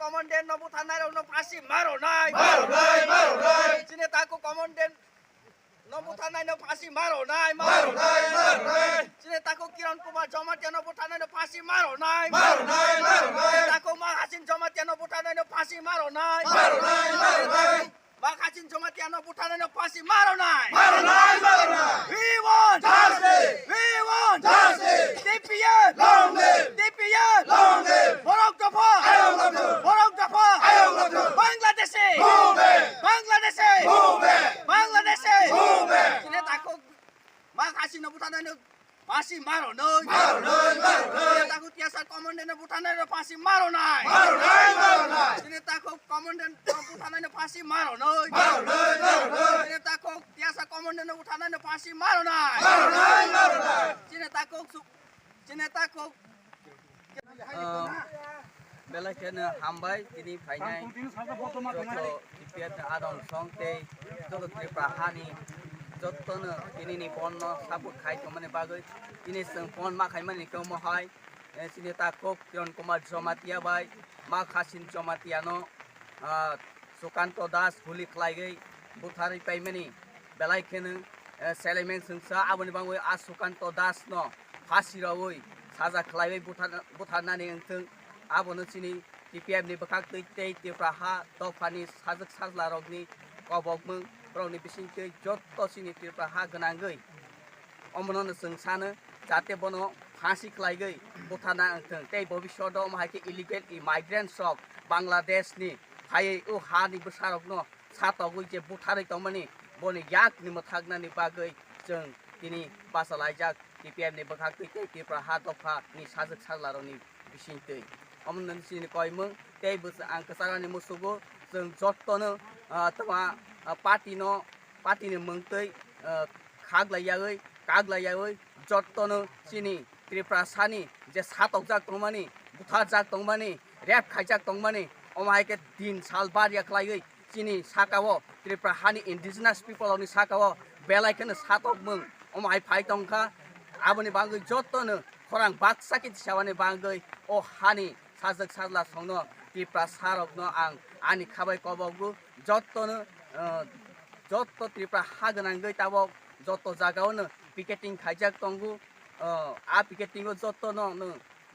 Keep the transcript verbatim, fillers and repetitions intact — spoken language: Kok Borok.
Commandant no butharnai rok no phasi maro nai. Maro nai, maro nai. Chini takhuk commandant no butharnai no phasi maro nai. Maro nai, maro nai. Chini takhuk Kiran Kumar Jamatia no butharnai no phasi maro nai. Maro nai, maro nai. Takhuk Mahasin Jamatia no butharnai no phasi maro nai. Maro nai, maro nai. Mahasin Jamatia no butharnai no phasi maro nai. Maro nai, maro nai. We want justice. We want justice. T P F. Long live. T P F. Long live. Borok dopha. Ayok dopha. Borok dopha. Ayok dopha. Bangladeshi. Move back. Bangladeshi. Move back. Bangladeshi. Move back. Chini takhuk Mahasin no butharnai no phasi maro nai. Maro nai, maro nai. Chini takhuk T S R commandant no butharnai no phasi maro nai. Maro nai, maro nai. Chini takhuk commandant no butharnai no phasi maro nai. Maro nai, maro nai. Chini takhuk T S R commandant no butharnai no phasi maro nai. Maro nai, maro nai. Chini takhuk su-, chini takhuk Ah, belai kheno hambai tini phainai joto T P F ni adong song tei joto Tripura hani jottono tinini bonno support khai tongmani bagwi tini chwng bon ma khaimani khe omo hai, eh, chini takhuk Kiran Kumar Jamatia bai Mahasin Jamatia no, ah, Sukanto Das huli khlaiwi butharwi paimani belai kheno, eh, seleimeng chwngsa aboni bagwi a Sukanto Das no phasi rwui saja khlaiwi buthar-, butharnani wngthwng. Abono chini T P F ni bwkhaktwi tei Tripura ha dophani sajwk sajlarokni kobokmwng borokni bisingtwi jotto chini Tripura ha gwnangwi omono no chwng sano jate bono phasi khlaiwi butharna wngthwng tei bobisyoto omo hai khe illegal immigrants rok Bangladesh ni phaiwi o hani bwsarokno satogwi je butharwi tongmani boni yakni mwthaknani bagwi chwng tini bachalaijak T P F ni bwkhaktwi tei Tripura ha dophani sajwk sajlarokni bisingtwi. Omo nini chini koimwng tei bwsa-, ang kwcharo ni musugo chwng jottono, ah, tama, ah, party no, party ni mwngtwi, ah, khaklaiyawi, kaklaiyawi jottono chini Tripura sani je satokjak tongmani, butharjak tongmani, rape khaijak tongmani, omo hai khe din sal bar ya khlaiwi chini saka o Tripura hani indigenous people rokni saka o belai kheno satokmwng omo hai phai tongkha. Aboni bagwi jottono khorang baksa khe tisawani bagwi o hani sajwk sajla songno Tripura sarokno ang ani khabai kobogo jottono, eh, jotto Tripura ha gwnangwi tabok jotto jagaono picketing khaijak tongo. Eh, a picketing o jottono nwng